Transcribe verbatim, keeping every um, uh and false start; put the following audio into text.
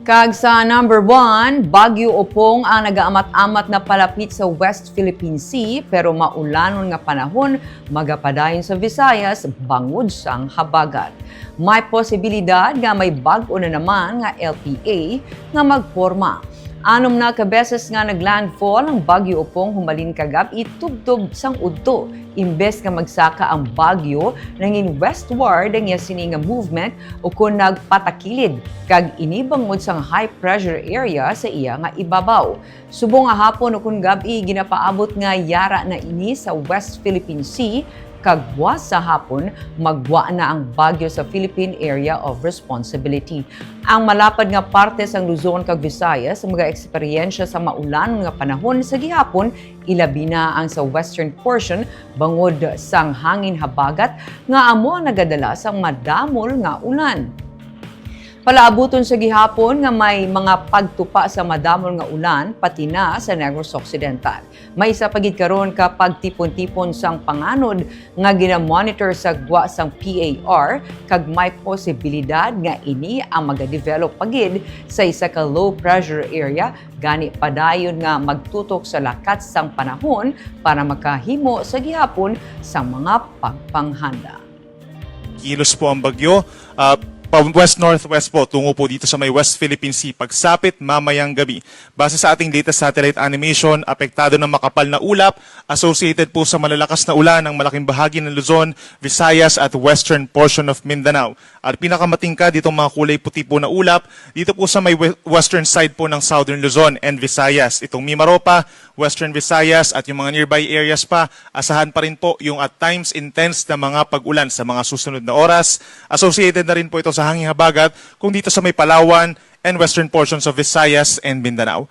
Kag sa number one, Bagyo Opong ang nagaamat-amat na palapit sa West Philippine Sea, pero maulanon nga panahon magapadayon sa Visayas bangod sang habagat. May posibilidad nga may bag-o na naman nga L P A nga magporma. Anom na ka beses nga naglandfall ang Bagyo Opong humalin kagab-i tubtob sang udto. Imbes nga magsaka ang bagyo, nangin westward ang iya sini nga movement ukon nagpatakilid, kag ini bangod sang high pressure area sa iya nga ibabaw. Subong nga hapon ukon gab-i, ginapaabot nga yara na ini sa West Philippine Sea, kag buwas sa hapon maggwa na ang bagyo sa Philippine Area of Responsibility. Ang malapad nga parte sang Luzon kag Visayas magaeksperyensya sa maulan nga panahon sa gihapon, ilabi na ang sa western portion, bangod sang hangin habagat nga amo ang nagadala sang madamol nga ulan. Palaabuton sa gihapon nga may mga pagtupa sa madamol nga ulan pati na sa Negros Occidental. May isa pa gid karon ka pagtipon-tipon sang panganod nga ginamonitor sa gwa sang P A R, kag may posibilidad nga ini ang magadevelop pa gid sa isa ka low pressure area, gani padayon nga magtutok sa lakat sang panahon para makahimo sa gihapon sang mga pagpanghanda. Kilos po ang bagyo. Ah, pa west-northwest po, tungo po dito sa may West Philippine Sea, pagsapit mamayang gabi. Base sa ating latest satellite animation, apektado ng makapal na ulap associated po sa malalakas na ulan ang malaking bahagi ng Luzon, Visayas at western portion of Mindanao. At pinakamatingkad itong mga kulay puti po na ulap dito po sa may we- western side po ng Southern Luzon and Visayas. Itong Mimaropa, Western Visayas at yung mga nearby areas pa, asahan pa rin po yung at times intense na mga pag-ulan sa mga susunod na oras. Associated na rin po ito sa hanging habagat kung dito sa may Palawan and western portions of Visayas and Mindanao.